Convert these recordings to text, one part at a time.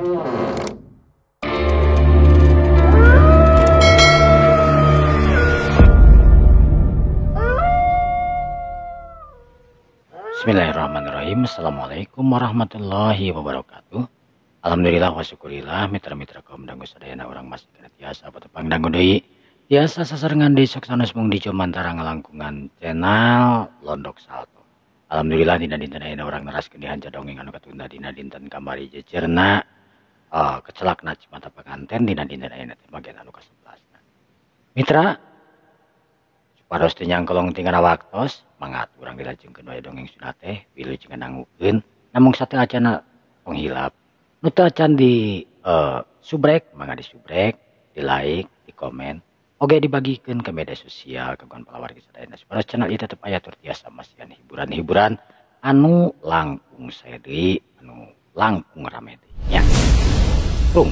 Bismillahirrahmanirrahim. Assalamualaikum warahmatullahi wabarakatuh. Alhamdulillah wa syukurillah mitra-mitra kaum dangu sadayana urang masih kena tiasa patepang dangu deui. Tiasa sasarengan deui sok sanes mung di Jomantara ngalangkungan channel Londok Salto. Alhamdulillah dina dinten ayeuna urang neraskeun dihanca dongeng anu katunda dina dinten kamari jejerna kecelakna Cimata Panganten dina dinten ayeuna teh bagian anu ka-11. Mitra supados teu nyangkolong tinggal waktos mangga urang dilajengkeun wae dongeng Sunda teh wilujeng ngandangukeun namung sateu acana tong hilap nu teu acan di subrek mangga disubrek, di like, di komen, oge dibagikeun ke media sosial kagungan palawargi sadayana supados channel ieu tetep aya tur tiasa masihan hiburan-hiburan anu langkung sae deui anu langkung rame deui nya. Tung.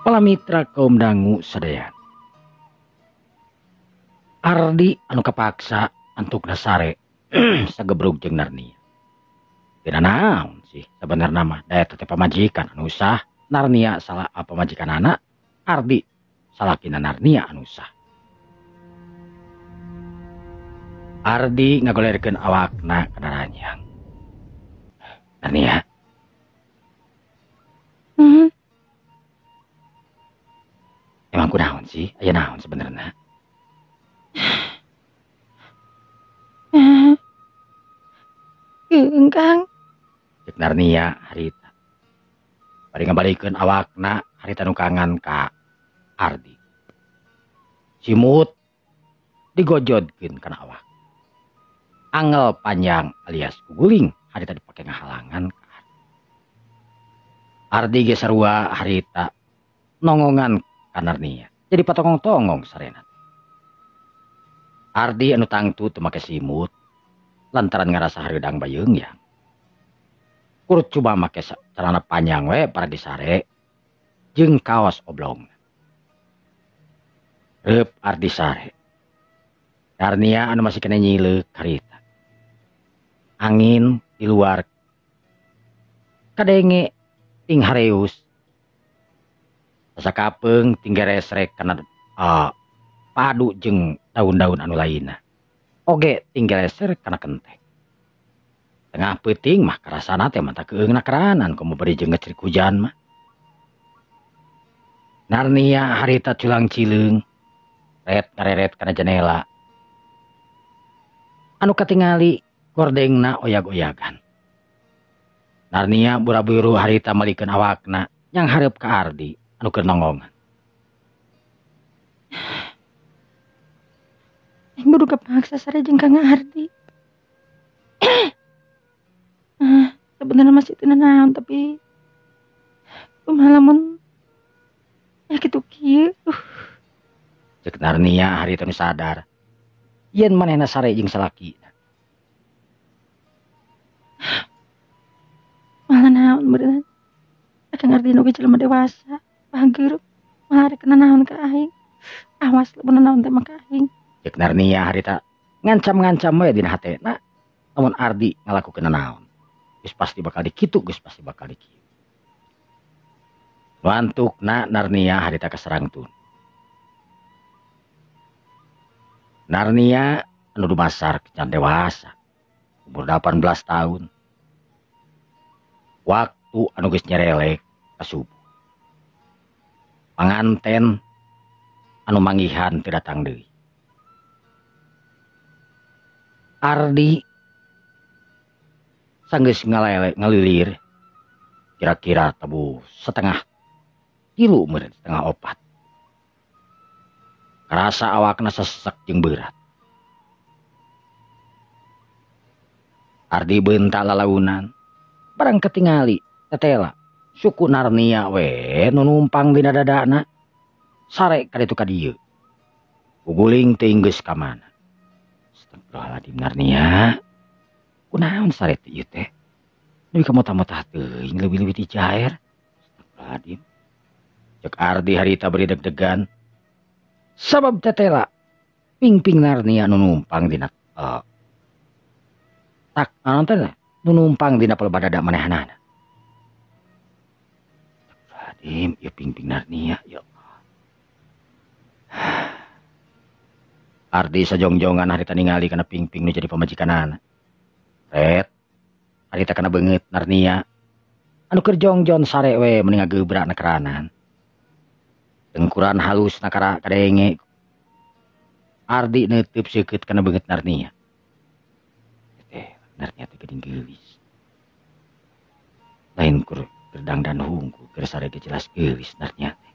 Pala mitra kaum dangu sadayana. Ardi anu kapaksa antukna sare sagebrug jeung Narnia. Teu naon sih sabenerna mah da eta teh pamajikan anu sah, Narnia salah pamajikanana, Ardi salakina Narnia anu sah. Ardi ngagolerkeun awakna kana ranjang. Narnia. Emang kunaon sih? Aya naon sebenarnya? Kang. Cek Narnia harita. Bari ngabalikeun awakna harita nu kangan ka Ardi. Simut digojodkeun kana awak. Angel panjang alias guguling harita dipake ngahalangan ka Ardi. Ardi ge sarua harita nongongan ka Narnia. Jadi patongong-tongong sarena. Ardi anu tangtu teu make simut lantaran ngarasa hareudang bayeungyang. Kur coba make celana panjang we paragi sare jeung kaos oblong. Reup Ardi sare. Narnia anu masih kena nyileuk harita. Angin di luar kadenge ting hareus. Asa kapeung ting geresrek kana padu jeung daun-daun anu lainna. Oge ting gereser kana kenteng. Tengah peuting mah karasana teh mata keung keranan komo bari jeung ngecrik hujan mah. Narnia harita culang cileung ret ngareret kana jendela. Anu katingali gordengna oyag-oyagan. Narnia buru-buru harita malikeun awakna yang hareup ka Ardi anu keur nongongan. Aing kudu kepaksa sare jeung Kang Ardi. Sebenarnya masih teu naon tapi kumaha lamun ya kitu kieu. Cek Narnia harita nu sadar yen manehna sare jeung salaki. Malah naon beureunan. Kang Ardi nu jelema dewasa, bager, malah rek naon ka aing. Awas lamun naon teh mah ka aing. Cek Narnia harita ngancam-ngancam we dina hatena lamun Ardi ngalakukeun naon. Geus pasti bakal dikitu, geus pasti bakal dikieu. Nu antukna Narnia harita kaserang tun. Narnia anu dumasar can dewasa, umur 18 tahun. Waktu anu geus nyerelek ka subuh. Panganten anu manggihan teu datang deui. Ardi sanggeus ngalilir kira-kira tabuh setengah tilu meureun setengah opat. Karasa awakna sesek jeung berat. Ardi bentak lalaunan. Barang ketingali tetela suku Narnia we nu numpang dina dadana. Sare ka ditu ka dieu. Guguling teuing geus ka mana. Astagfirullahaladzim Narnia. Kunaon sare teh ieu teh? Deui ka motah-motah teuing leuwih-leuwih ti jaer. Astagfirullahaladzim. Cek Ardi harita beri deg-degan. Sabab tetela pingping Narnia nu numpang dina tak naon teh nu numpang dina palebah dada manehanana. Astagfirullahaladzim, ieu pingping Narnia ya Allah. Ardi sajongjongan harita ningali kana pingping nu jadi pamajikanana. Ret harita kana beungeut Narnia anu keur jongjon sare we meni ngagebrak na keranan. Dengkuran halus na kadenge. Ardi neuteub seukeut kana beungeut Narnia. Teh Narnia teh geuning geulis. Lain kur dangdan hungkul keur sare ge jelas geulis Narnia teh.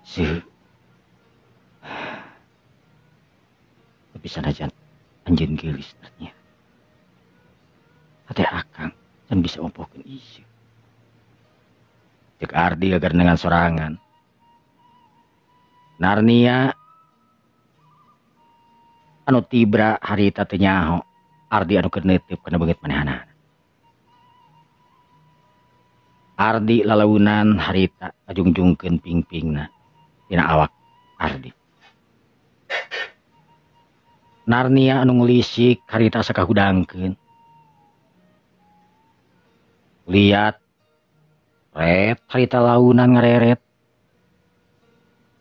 Seuh. Tapi sanajan anjeun geulis Narnia. Hate akang can bisa ompohkeun ieu. Cek Ardi gagardengan sorangan. Narnia anu tibra harita teu nyaho Ardi anu keur neuteub kana beungeut manehanana. Ardi lalaunan harita ngajungjungkeun pingpingna dina awak Ardi. Narnia anu ngulisik harita asa kahudangkeun. Liat ret harita launan ngareret.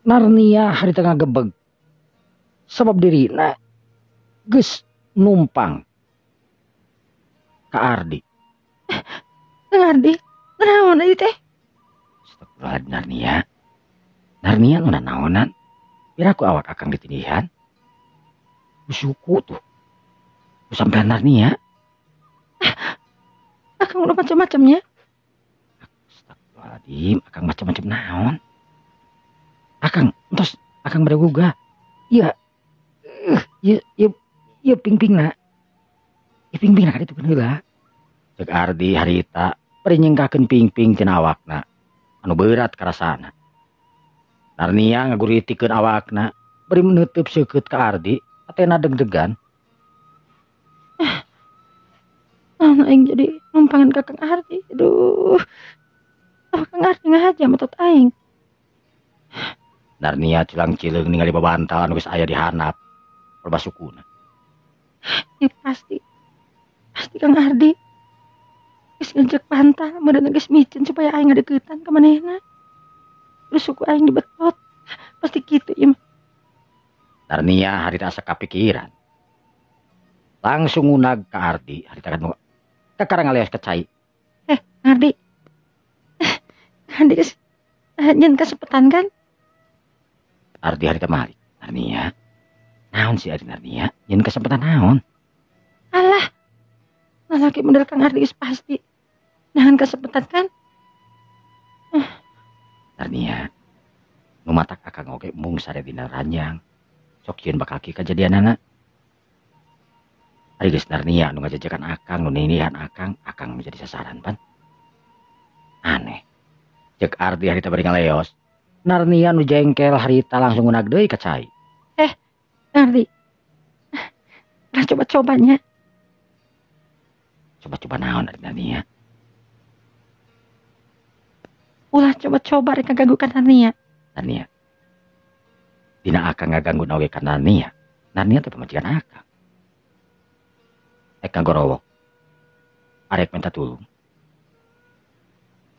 Narnia harita ngagebeg sabab dirina geus numpang ka Ardi. Kang Ardi, naon ieu teh? Astagfirullahaladzim Narnia. Narnia nu nanaonan? Piraku awak akang ditindihan. Suku tuh. Sampean Narnia. Akang udah macam-macamnya. Astagfirullahaladzim, akang macam-macam naon? Akang, entos akang bade gugah. Iya. Ieu ieu ieu pingpingna. Ieu pingpingna ka ditu heula. Cek Ardi harita bari nyengkakeun pingping tina awakna anu beurat karasana. Narnia ngaguritikeun awakna bari neuteub seukeut ka Ardi, atena deg-degan. Naon aing jadi numpangan ka Kang Ardi. Aduh. Kang Ardi ngahaja metot aing. Narnia cilang-cileung ningali babantal anu geus aya di handap palebah sukuna. Ya pasti. Pasti Kang Ardi geus ngejek bantal meureun geus micin supaya aing ngadeuketan ka manehna. Terus suku aing dibetot. Pasti kitu ieu mah. Narnia harita asa kapikiran. Langsung ngunag ka Ardi, harita kan kakara ngaleos ka cai. Ardi. Ardi geus nyeun kasepetan kan? Ardi harita malik. Narnia. Naon sih Ardi Narnia? Nyeun kesempatan naon? Alah. Lalaki model Kang Ardi geus pasti nahan kasepetan kan? Narnia. Nu matak akang oge mung sare dina ranjang. Sok sieun bakal kieu kajadianana. Ari geus Narnia nu ngajajakan akang, nu ninihan akang, akang menjadi sasaran pan. Aneh. Cek Ardi harita bari ngaleos. Narnia nu jengkel harita langsung ngunag deui ka cai. Ardi. Ulah coba-cobanya. Coba-coba naon Ardi Narnia? Ulah coba-coba rek ngaganggu ka Narnia. Narnia. Dina akang ngaganggu oge ka Narnia. Narnia teh pamajikan akang. Arek ngagorowok. Arek minta tulung.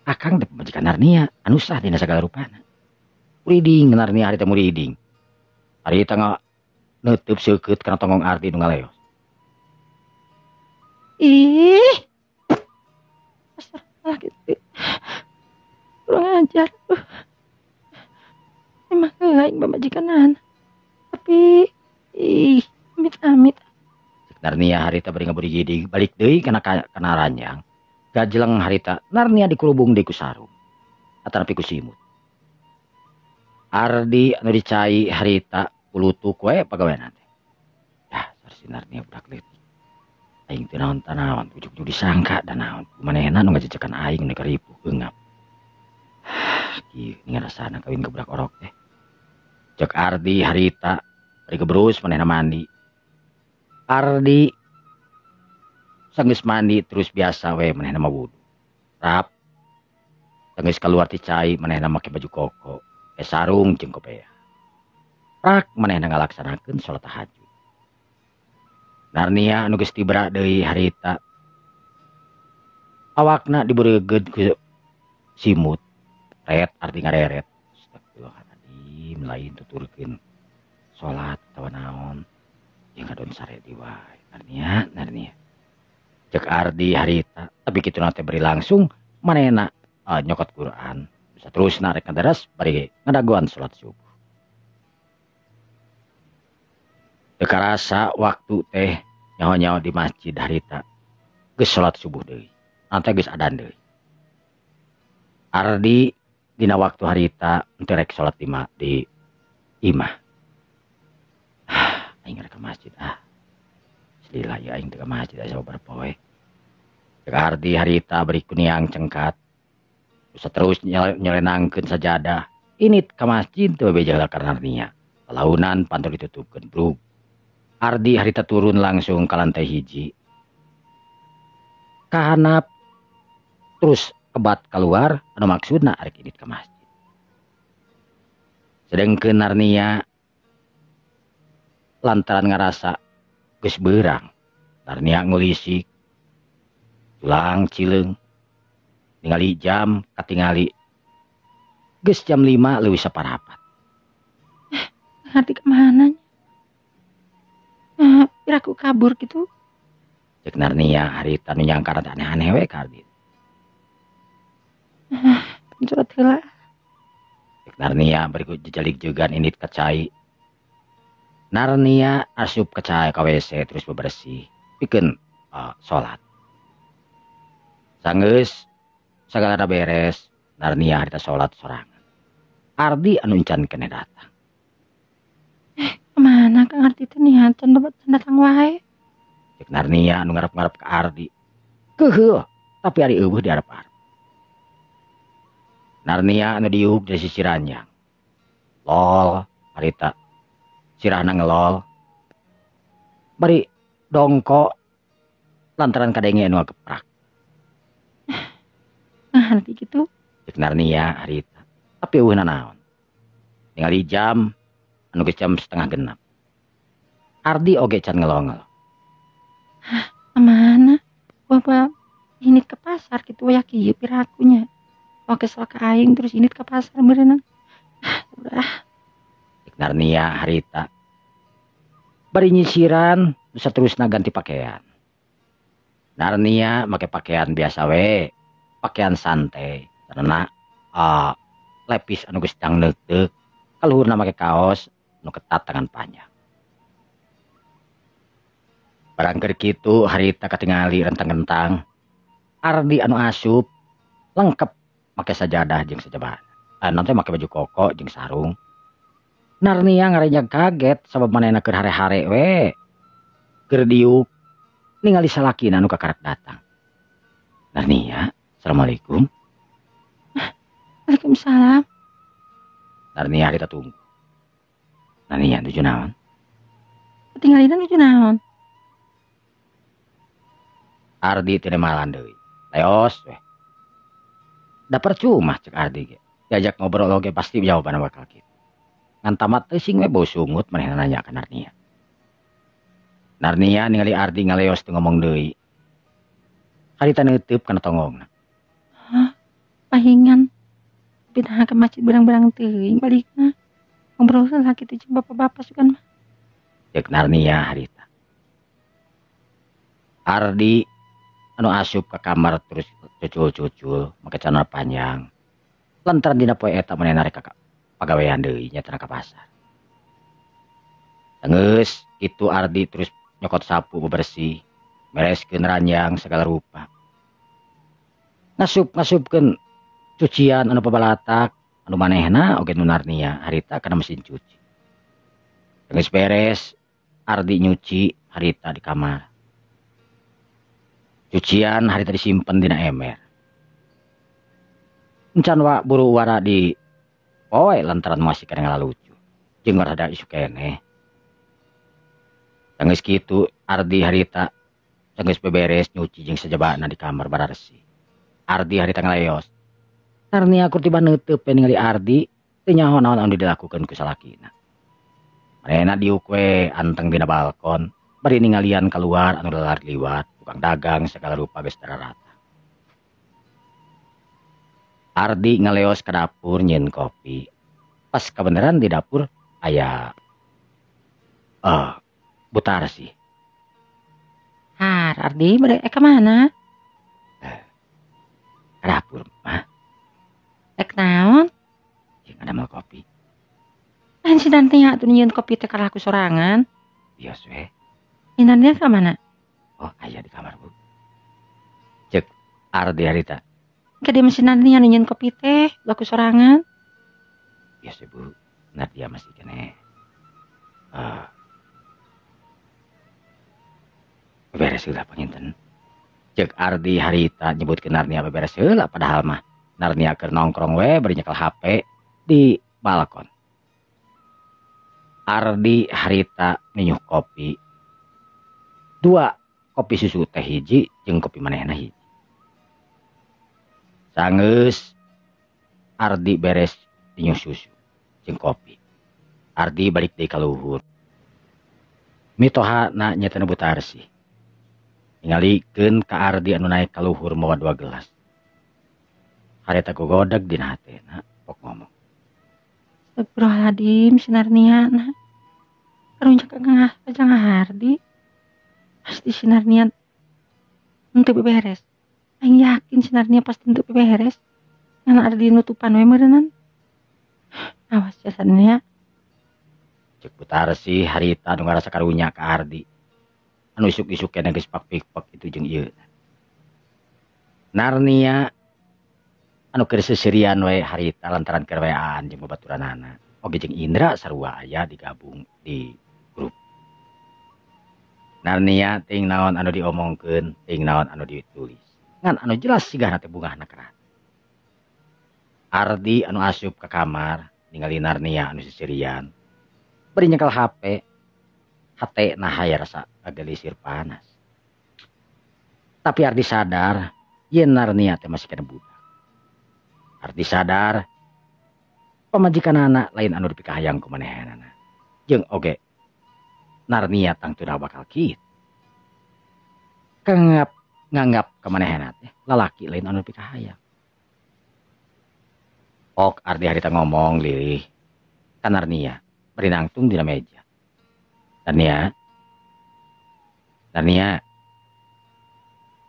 Akang teh pamajikan Narnia anu sah dina sagala rupana. Muriding Narnia harita muriding. Harita neuteub seukeut kana tonggong Ardi nu ngaleos. Ih. Astagfirullah gitu. Kurang ajar. Emang aing pamajikan. Tapi ih, amit-amit. Cek Narnia harita bari ngaburi balik deui kana kana ranjang. Gajeleng harita Narnia dikurubung deui ku sarung. Atanapi ku simut. Ardi anu dicai harita pulutuk we pagawean teh. Dah, si Narnia budak leutik. Aing teu naon tanaon ujug-ujug disangka da naon manehna nu ngajecekan aing nu karipuh eungap. Kieu ngarasana kawin ka budak orok teh. Cek Ardi harita bari gebrus manehna mandi. Ardi sanggeus mandi terus biasa we manehna mah wudu. Rap sanggeus kaluar ti cai manehna make baju koko, sarung jeung kopea. Rak manehna ngalaksanakeun salat tahajud. Narnia anu geus tibra deui harita. Awakna dibeuregeud ku simut. Ret arti ngareret. Astagfirullahaladzim, lain tuturkeun salat atawa naon. Jeung ngadon sare di wae. Narnia, Narnia. Cek Ardi harita, tapi kitu na teh bari langsung manehna nyokot Quran. Saterusna rek ngadaras bari ngadagoan salat subuh. Teu karasa waktu teh nyaho-nyaho di masjid harita geus salat subuh deui. Nanti geus adan deui. Ardi dina waktu harita teu rek salat di imah. Aing rek ka masjid ah. Selila ya aing teu ka masjid asa sababaraha poe. Cek Ardi harita bari kuniang cengkat. Terus nyelenangkeun sajadah. Init ka masjid teu bebeja heula ka Narnia. Launan panto ditutupkeun brug. Ardi harita turun langsung ka lantai hiji. Kahanap terus kebat keluar anu maksudna arek indit ka masjid. Sedengkeun Narnia lantaran ngarasa geus beurang. Narnia ngulisik tulang cileung ningali jam katingali geus jam 5 leuwih saparapat. Ngerti kemana? Piraku kabur gitu. Cek Narnia harita nu nyangka rada aneh-aneh we ka Ardi. Curhat heula. Cek Narnia bari ku jejalik jegan indit ka cai. Narnia asup ka cai ka WC terus bebersih pikeun salat. Sanggeus sagalana beres, Narnia harita salat sorangan. Ardi anu encan keneh datang. Kemana Kang Ardi teh niatan datang wae. Cek Narnia anu ngarep-ngarep ka Ardi. Keuheuh, tapi ari eueuh diarep-arep. Narnia anu diuk dari sisi ranjang. Lol, harita. Sirahna ngelol. Bari dongko lantaran kadenge anu ngageprak. Nah, nanti gitu. Cek Narnia harita. Tapi eueuh nanaon. Ningali jam anu geus jam 5:30. Ardi oge can ngelongel. Hah, kemana? Bapak ini ke pasar gitu ya kieu pirakunya. Oke kesel ka aing terus ini ke pasar berenang. Udah. Cek Narnia harita. Bari nyisiran saterusna ganti pakaian. Narnia make pakaian biasa we, pakaian santai. Karena lepis anu geus dangneuk-deuk, kaluhurna make kaos nu ketat tangan panjang. Barang keur kitu harita katingali rentang-rentang. Ardi anu asup lengkap make sajadah jeung sajabana. Nanti make baju koko jeung sarung. Narnia ngarenjang kaget sabab manehna keur hare-hare we. Keur diuk ningali salakina anu kakarak datang. Narnia, assalamualaikum. Waalaikumsalam. Narnia harita tunggu. Narnia nuju naon? Ketinggalina nuju naon? Ardi teu malan deui. Leos weh. Da percuma cek Ardi ge. Diajak ngobrol oge pasti jawabanna bakal kitu. Ngan tamat teh sing we bau sungut manehna nanya ka Narnia. Narnia ningali Ardi ngaleos teu ngomong deui. Harita neuteub kana tonggongna. Hah, pahingan. Pindah ke masjid berang-berang teuing balikna. Ngobrol heula kitu jeung bapak-bapak sugan mah. Cek Narnia harita. Ardi anu asup ke kamar terus cucul-cucul make celana panjang. Lantaran dina poe eta manehna rek ka pagawean deui nya ka pasar. Geus kitu Ardi terus nyokot sapu bebersih, bereskeun ranjang segala rupa. Ngasup-ngasupkeun cucian anu pabalatak anu manehna oge nu Narnia harita kana mesin cuci. Geus beres Ardi nyuci harita di kamar. Cucian harita disimpen dina emer. Encan wa buru wara di poe lantaran masih keneh ngalalucu. Jeung rada isuk keneh. Sanggeus kitu Ardi harita sanggeus beberes nyuci jeung sajabana di kamar bararesi. Ardi harita ngaleos. Narnia kur tiba neuteub we ningali Ardi teu nyaho naon anu dilakukeun ku salakina. Manehna diuk we anteng dina balkon bari ningalian keluar anu lalar liwat, tukang dagang segala rupa geus dararata. Ardi ngaleos ke dapur nyieun kopi. Pas kebenaran di dapur aya Bu Tarsi. Har, Ardi bade ka mana? Ke dapur mah. Ek naon? Jeung ada kopi. Lain si Narnia atuh nyieun kopi teh kalah ku sorangan. Bios we. Si Narnia ka mana? Oh, aya di kamar, Bu. Cek Ardi harita. Ke dia si Narnia nyieun kopi teh laku sorangan. Bios we, Bu. Narnia masih keneh. Beberes heula panginten. Cek Ardi harita nyebutkeun Narnia beberes heula padahal mah Narnia keur nongkrong we bari nyekel HP di balkon. Ardi harita ninyuh kopi. 2 kopi susu teh hiji jeung kopi manehna hiji. Sanggeus Ardi beres ninyuh susu jeung kopi. Ardi balik deui ka luhur. Mitohana nyaeta Bu Tarsi. Ningalikeun ka Ardi anu naek ka luhur mawa 2 gelas. Harita gogodeg dina hatena pok ngomong. Astagfirullahaladzim, si Narnia nah. Karunya kajang Ardi. Pasti si Narnia henteu beberes. Aing yakin si Narnia pasti henteu beberes. Ngan Ardi nutupan we meureunnan. Awas ya Narnia. Cek Bu Tarsi harita anu ngarasa karunya ka Ardi. Anu isuk-isuk keneh geus pak-pik-pak itu jeung ieu. Narnia anu keur seserian we harita lantaran keur wean jeung babaturanana. Oge jeung Indra sarua aya digabung di grup. Narnia ting naon anu diomongkeun, ting naon anu ditulis. Ngan anu jelas sigahna teh bungahna kerat. Ardi anu asup ka kamar ningali Narnia anu seserian. Bari nyekel HP, hate nah aya rasa agelisir panas. Tapi Ardi sadar yen Narnia teh masih kena budak. Ardi sadar pamajikanana lain anu dipikahayang ku manehanana. Jeung oge Narnia tangtuna bakal kitu. Kanggap nganggap ka manehna teh lalaki lain anu dipikahayang. Ok Ardi harita ngomong lirih ka Narnia bari nangtung dina meja. Narnia, Narnia,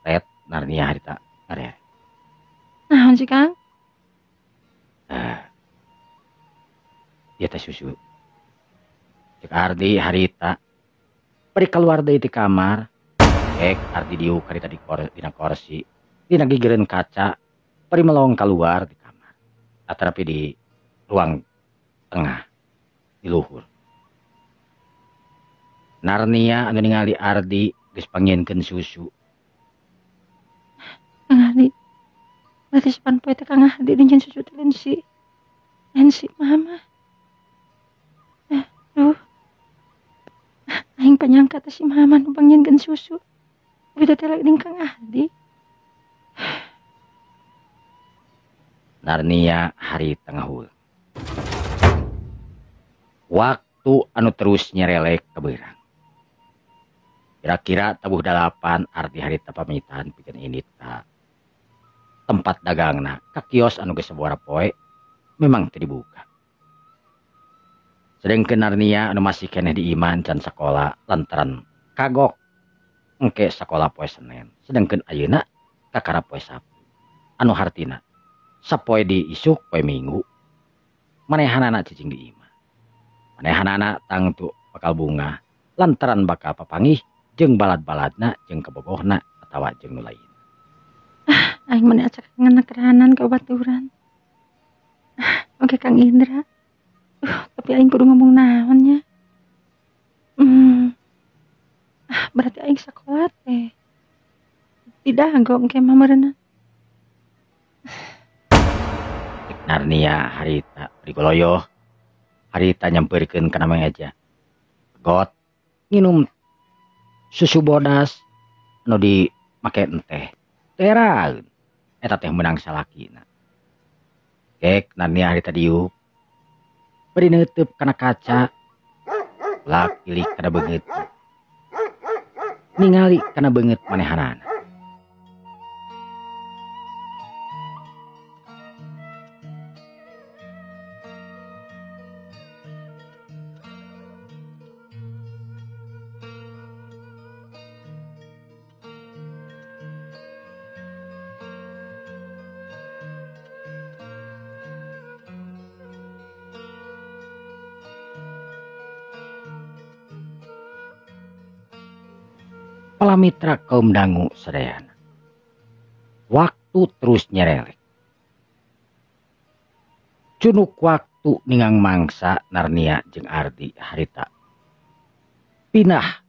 ret Narnia harita area. Naon sih Kang? Ieu teh susu. Cek Ardi harita bari keluar deui ti kamar. Ek Ardi diuk harita di dina kursi, dina gigireun kaca, bari melong keluar di kamar. Atanapi di ruang tengah di luhur. Narnia anu ningali Ardi geus pangienkeun susu. Kang Ardi, berarti sapan poe teh Kang Ardi nyieun susu teh lain si mama. Aduh. Aing panyangka teh si mama nu pangienkeun susu. Tapi teh lain Kang Ardi. Narnia harita ngahul. Waktu anu terus nyerelek keberang. Kira-kira tabuh 8 Ardi harita pamitan pikeun indit ka tempat dagangna ka kios anu geus sabaraha poe memang teu dibuka. Sedengkeun Narnia anu masih keneh di iman can sakola lantaran kagok engke sakola poe Senin. Sedengkeun ayeuna kakara poe Sabtu. Anu hartina sapoe di isuk poe Minggu manehanana cicing di imah. Manehanana tangtu bakal bunga lantaran bakal papangih jeung balad-baladna jeung kabogohna atawa jeung nu lain. Aing meni acak ngenekeranan ka baturan. Oke Kang Indra. Tapi aing kudu ngomong naon nya. Berarti aing sakola teh. Di Dago engke mah meureunna. Narnia harita rigoloyo harita nyampeurkeun kana meja. Got nginum susu bodas anu dimake enteh. Teraeun eta teh meunang salakina. Kek Narnia harita diuk. Bari neuteub kana kaca. Lak ilik kana beungeut. Ningali kana beungeut manehanana. Mitra kaum dangu sadayana. Waktu terus nyerelek. Cunuk waktu ningang mangsa Narnia jeung Ardi harita pindah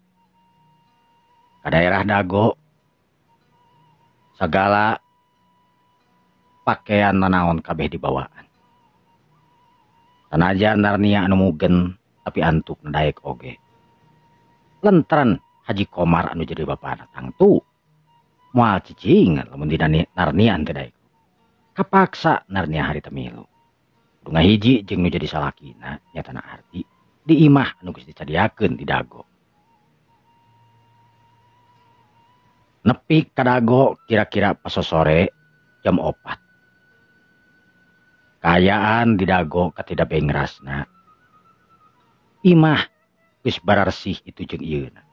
ka daerah Dago. Sagala pakaian nanaon kabeh dibawaan. Sanajan Narnia anu mugen tapi antuk daek oge. Lentran Haji Komar anu jadi bapana tangtu moal cicing lamun dina Narnia teh daek. Kapaksa Narnia harita milu. Kudu ngahiji jeung nu jadi salakina nyatana Ardi di imah anu geus dicadiakeun di Dago. Nepi ka Dago kira-kira pasosore jam 4. Kaayaan di Dago katida bengrasna. Imah geus bararsih itu jeung ieuna.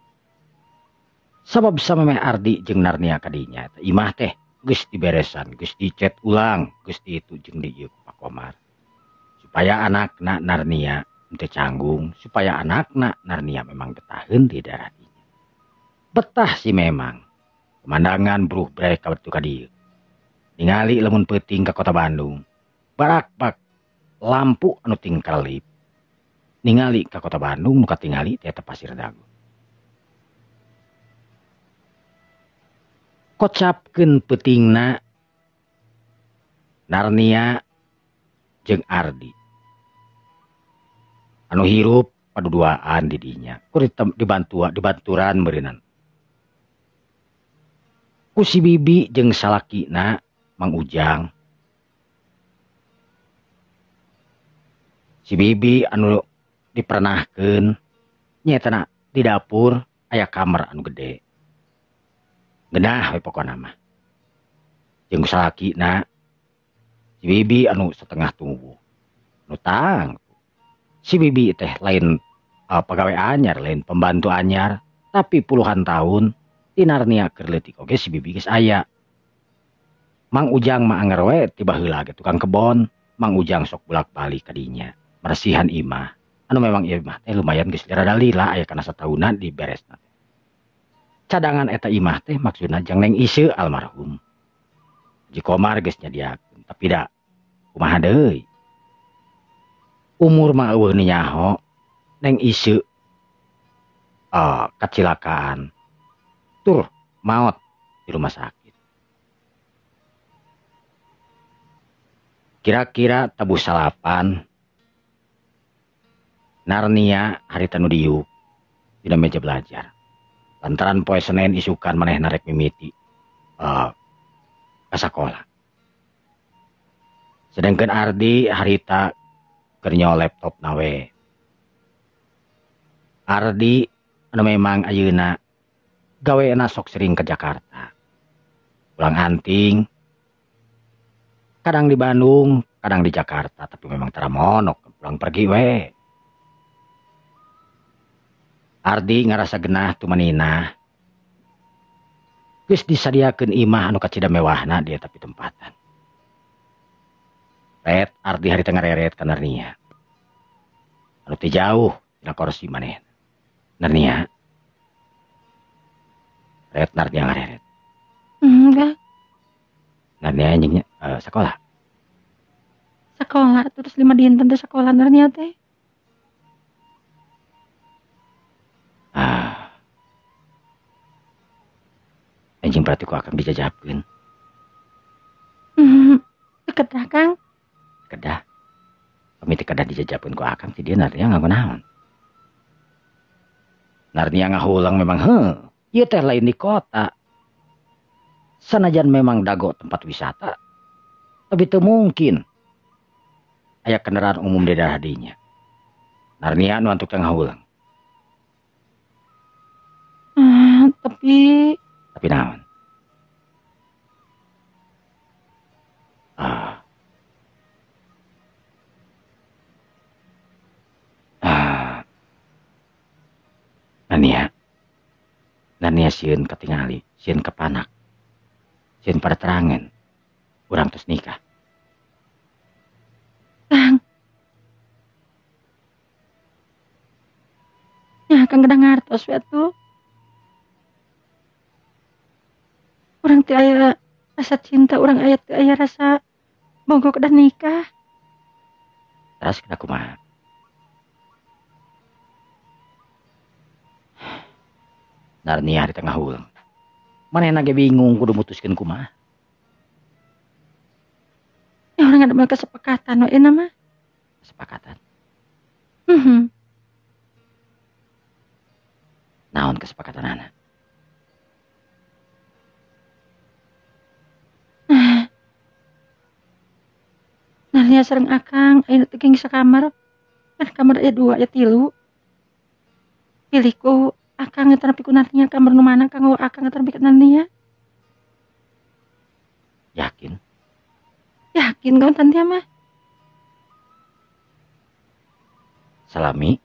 Sabab samemeh Ardi jeung Narnia kadinya eta imah teh geus diberesan, geus dicet ulang, geus di itu jeung di ieu ku Pak Komar. Supaya anakna Narnia henteu canggung, supaya anakna Narnia memang betaheun di daerah dinya. Betah sih memang. Pemandangan bruh brek ka batu ka dieu. Ningali lamun peuting ka kota Bandung, barakbak lampu anu tingkelip. Ningali ka kota Bandung nu katingali teh eta pasir Dago. Kocapkeun peutingna Narnia jeung Ardi anu hirup paduduaan di dinya ku dibanturan meureunnan ku si Bibi jeung salakina Mang Ujang. Si Bibi anu dipernahkeun nyaetana di dapur aya kamar anu gede. Genah we pokona mah. Jeung salakina si Bibi anu setengah tumbuh. Anu tang. Si Bibi teh lain pagawe anyar, lain pembantu anyar, tapi puluhan tahun ti Narnia keur leutik oge si Bibi geus aya. Mang Ujang mah anger we ti baheula ge tukang kebon, Mang Ujang sok bolak-balik ka dinya, meresihan imah. Anu memang imah teh lumayan geus rada lila aya kana sataunan diberesna. Cadangan eta imah teh maksudna jang Neng Ise almarhum. Haji Komar geus nyadiakeun, tapi da kumaha deui. Umur mah eueuh nu nyaho, Neng Ise kacilakaan tur maot di rumah sakit. Kira-kira tabuh salapan Narnia harita nu diuk dina meja belajar. Lantaran poe Senin isukan manehna rek mimiti ka sakola. Sedangkan Ardi harita keur nyo laptop nawe. Ardi anu memang ayeuna gawena sok sering ke Jakarta. Pulang anting kadang di Bandung, kadang di Jakarta, tapi memang tara monok pulang pergi we. Ardi ngarasa genah tumanina. Geus disadiakeun imah anu kacida mewahna dia tapi tempatan. Ret Ardi harita ngareret ka Narnia. Anu teu jauh tina kursi manehna. Narnia. Ret Narnia ngareret. Enggak. Narnia anjingnya sekolah. Sekolah terus 5 dinten teh sekolah Narnia teh. Ah. Enjing berarti ku akang dijajabkeun. Teu kedah Kang. Kedah. Kami teu kedah dijajabkeun ku akang ti dieu Narnia nganggo naon? Narnia ngahulang memang heuh. Ieu teh lain di kota. Sanajan memang Dago tempat wisata, tapi teu mungkin aya kendaraan umum di daerah dinya. Narnia nu antuk teh ngahulang. Tapi Tapi naon? Ah. Narnia. Narnia sieun katingali, sieun kapanak. Sieun pada terangan. Urang tos nikah. Kang. Ya Kang gedah ngartos we atuh. Urang teu aya rasa cinta, urang aya teu aya rasa bogoh kedah nikah. Terus kedah kumaha? Narnia di tengah hulang. Manehna ge bingung kudu mutuskeun kumaha. Ya urang ada kesepakatan we na mah. Kesepakatan? Mhm. Naon kesepakatanana? Narnia sareng akang ayeuna teh geng sakamar. Kan kamar aya 2 aya 3. Pilih ku akang eta nepi ku Narnia kamar nu mana kanggo akang eta nepi ka Narnia. Yakin? Yakin kawan Narnia mah. Salami?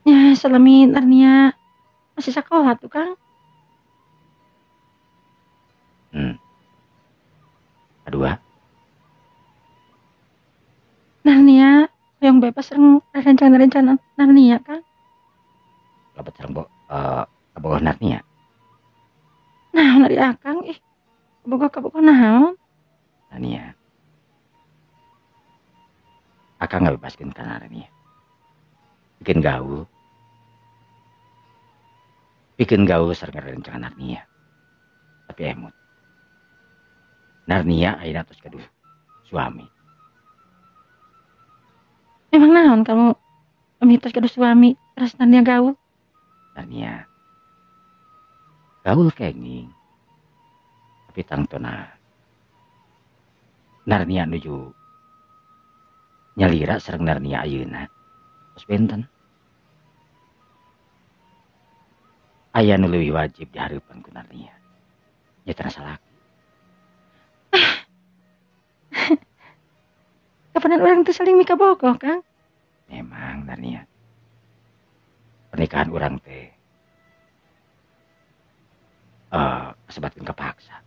Ya, salami Narnia masih sekolah tuh Kang. Kedua? Narnia yang bebas sareng rencana-rencana Narnia Kang. Lebet sareng kabogoh Narnia. Nah, dari akang ih. Kabogoh naon? Narnia. Akang ngabebaskeun ka Narnia. Bikin gaul. Bikin gaul sareng rencana Narnia. Tapi emut. Narnia ayeuna tos gaduh suami. Memang naon kamu tos gaduh suami terus Narnia gaul? Narnia gaul kenging. Tapi tangtona Narnia nuju nyalira sareng Narnia ayeuna. Tos benten. Aya nu leuwih wajib dihareupan ku Narnia. Nya salaki. Kapanan urang teh saling mikabogoh, Kang? Memang Narnia. Pernikahan urang teh kasebatkeun kapaksa.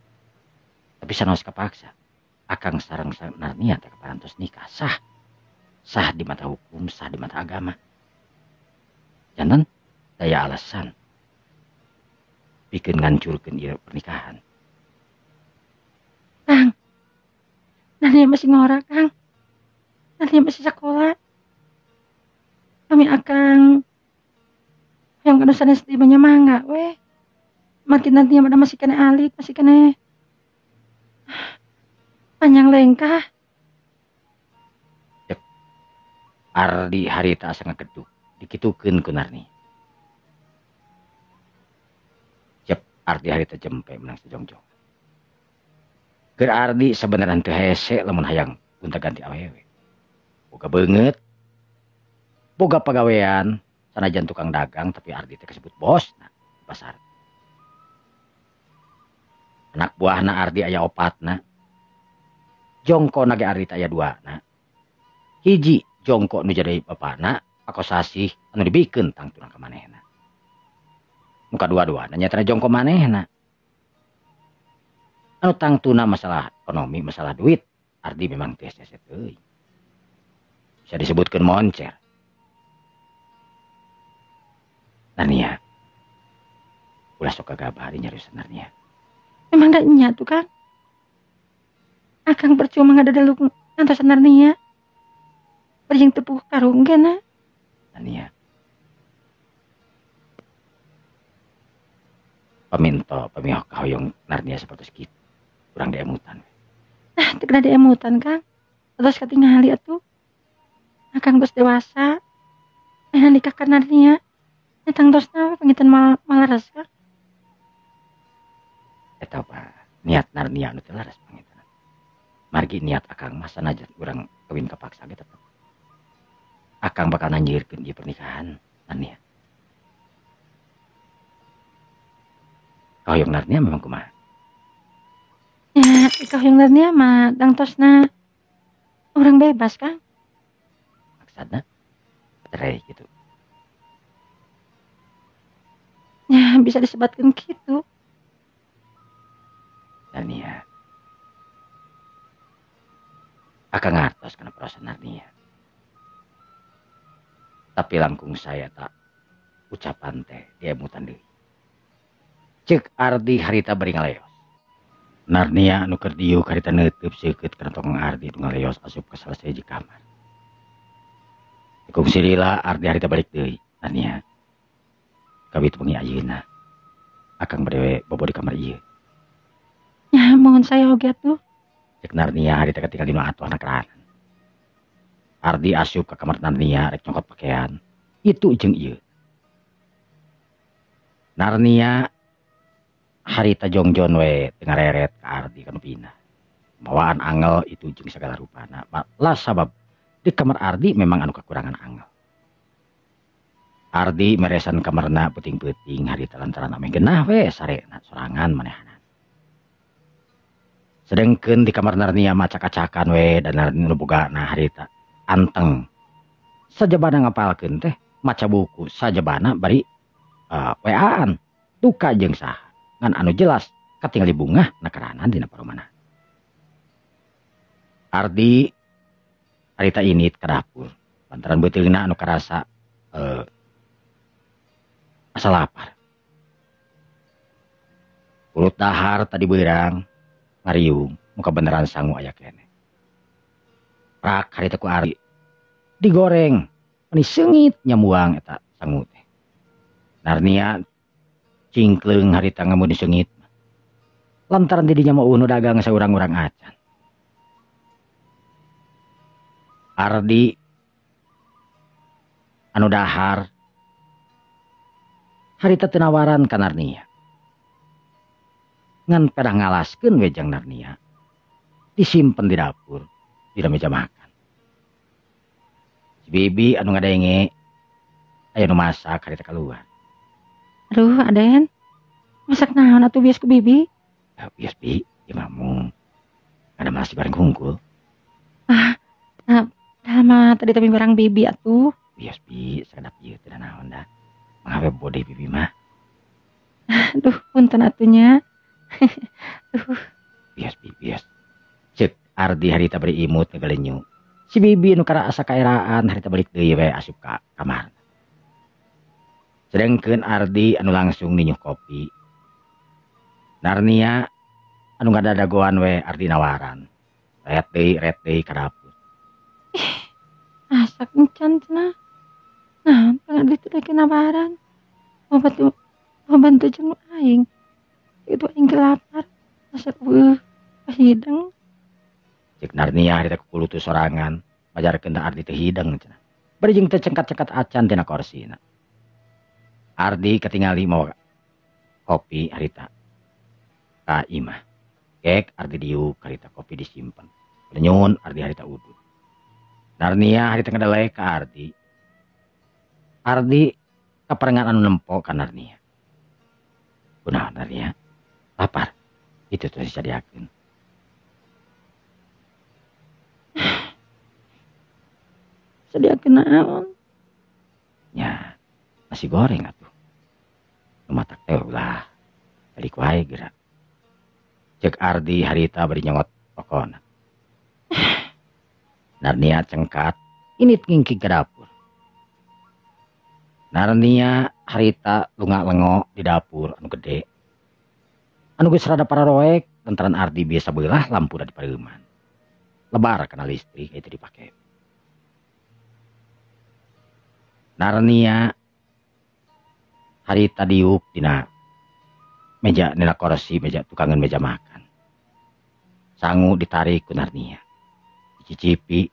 Tapi sanaos kapaksa, akang sareng Narnia teh kaparantos nikah sah. Sah di mata hukum, sah di mata agama. Janten daya alasan bikin ngancurkeun ieu pernikahan. Kang, Narnia masih ngora, Kang. Narnia masih sekolah. Kami akang yang kanu sanes di banyak mangga weh. Makin nantinya pada masih kena alit, masih kena panjang lengkah. Cek Ardi harita asa ngageduk dikitukeun ku Narni. Cek Ardi harita jempe menang sejongjong. Keur Ardi sabenerna teu hese lamun hayang gonta-ganti awewe. Boga beungeut, boga pagawean, sanajan tukang dagang tapi Ardi teh kasebut bos nah, di pasar. Anak buahna Ardi aya opatna. Jongkona ge Ardi teh aya duana. Hiji jongko nu jadi bapana, pakosasih anu dibikeun tangtuna ka manehna. Nu kadua-duana nyatana jongko manehna. Anu tangtuna masalah ekonomi, masalah duit, Ardi memang teu hese teuing. Bisa disebutkan moncer. Narnia, ulah sok kagabah ari nyarios Narnia. Memang da nya tuh Kang. Akang percuma ngadadeluk ngantosan Narnia. Perjing tepuk karung ge na. Narnia. Paminto pamihok kahoyong Narnia sapertos kitu. Urang diemutan. Nah, teu kena diemutan, Kang. Terus katingali atuh. Akang geus dewasa. Nah, nikah ka Narnia. Nya tangtosna panginten malaras, Kang. Eta apa niat Narnia anu teu laras panginten. Margi niat akang mah sanajan urang kawin kapaksa ge tetep. Akang bakal nanjirkeun ieu pernikahan Narnia. Kahoyong Narnia memang kumaha? Ya, kahoyong Narnia mah tangtosna urang bebas, Kang. Maksudna cerai gitu. Ya, bisa disebatkan gitu. Narnia. Akang ngartos kana perasaan Narnia. Tapi langkung saya tak ucapan teh diemutan deui. Ceuk Ardi harita bari ngaleos. Narnia anu keur diuk harita neuteub seukeut kana tongong Ardi nu ngaleos asup ka salah sahiji kamar. Kungsi lila Ardi harita balik deui. Narnia. Kawit wengi ayeuna. Akang bade bobo di kamar ieu. Ya, mohon saya oge atuh. Cek Narnia harita katingal dina atuh anak keranan. Ardi asup ka kamar Narnia rek nyokot pakaian. Itu jeung ieu. Narnia harita jongjon we teu ngareret ka Ardi kanu pindah. Bawaan angel itu jeung sagala rupana. Lah sabab di kamar Ardi memang anu kekurangan angel. Ardi meresan kamarna peuting-peuting harita lantaran ame genah we sarena sorangan manehna. Sedengkeun di kamar Narnia mah acak-acakan we dan Narnia nu bogana harita anteng. Sajabana ngapalkeun teh maca buku sajabana bari WA-an duka jeung saha. Ngan anu jelas katingali bungah nakeranan dina paromana. Ardi harita init ka dapur lantaran beuteungna anu karasa asa lapar. Urut dahar tadi beurang ngariung muka beneran sangu aya keneh. Prak harita ku Ardi digoreng meni seungit nyamuang eta sangu teh. Narnia cingkleung harita ngamun seungit. Lantaran di dinya mah eueuh nu dagang saurang-urang acan. Ardi anu dahar harita teu nawaran ka Narnia. Ngan pedah ngalaskeun we jang Narnia. Disimpen di dapur, di meja makan. Si Bibi anu ngadenge aya nu masak harita keluar. Aduh, Aden. Masak naon atuh bias ku Bibi? Ya, bias Bi, ieu mah mung. Ada masih bareng hungkul. Ah, nah, mah tadi tapi barang Bibi atuh. Bias Bi, sakedap ieu teh naon dah. Mangawe bode Bibi mah. Aduh, punten atunya. Aduh. Bias Bi, bias. Ceuk Ardi harita bari imut ngagelenyu. Si Bibi nu kara asa kaeraan harita balik deui we asup ka kamar. Sedengkeun Ardi anu langsung ninyuh kopi. Narnia anu ngadadagoan we Ardi nawaran. Ret deui ka dapur. Masak encan cenah. Nah, Kang Ardi teh lagi nawaran. Mau bantu jeung aing. Itu aing lapar. Masak eueuh hideng. Cek Narnia harita kukulutu sorangan, majarkeun Ardi teh hideng cenah. Bari jeung teu cengkat-cengkat acan tina korsina. Ardi ketingali mawa kopi harita ka imah. Kek Ardi diuk harita kopi disimpan. Lenyun Ardi harita udud. Narnia harita ngadelek ka Ardi. Ardi kaparengan anu nempo ka Narnia. Kunaon Narnia? Lapar. Itu tuh disadiakeun. Sadiakeun naon? Nya, nasi goreng atuh. Nu matak teh ulah. Balik wae geura. Ceuk Ardi harita bari nyongot rokona. Narnia cengkat, init ngingkig ke dapur. Narnia harita lunga-lengo di dapur anu gede. Anu geus rada pararoek lantaran Ardi biasa beulah lampu da dipareuman. Lebar kana listrik itu dipake. Narnia harita diuk dina Meja nina korsi meja tukangan meja makan. Sangu ditarik ku Narnia. Dicicipi.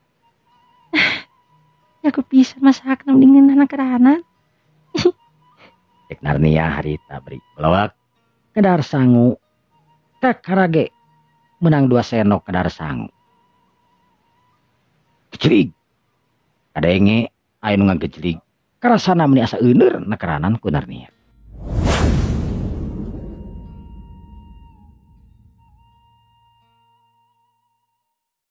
Ya aku bisa masak mendingan anak keranan. Cek Narnia harita beri belawak. Kedar sangu. Kakarage menang 2 senok kedar sangu. Kecelig. Kadenge aya nu ngagejlig. Karasana meuni asa euneur nakeranan ku Narnia.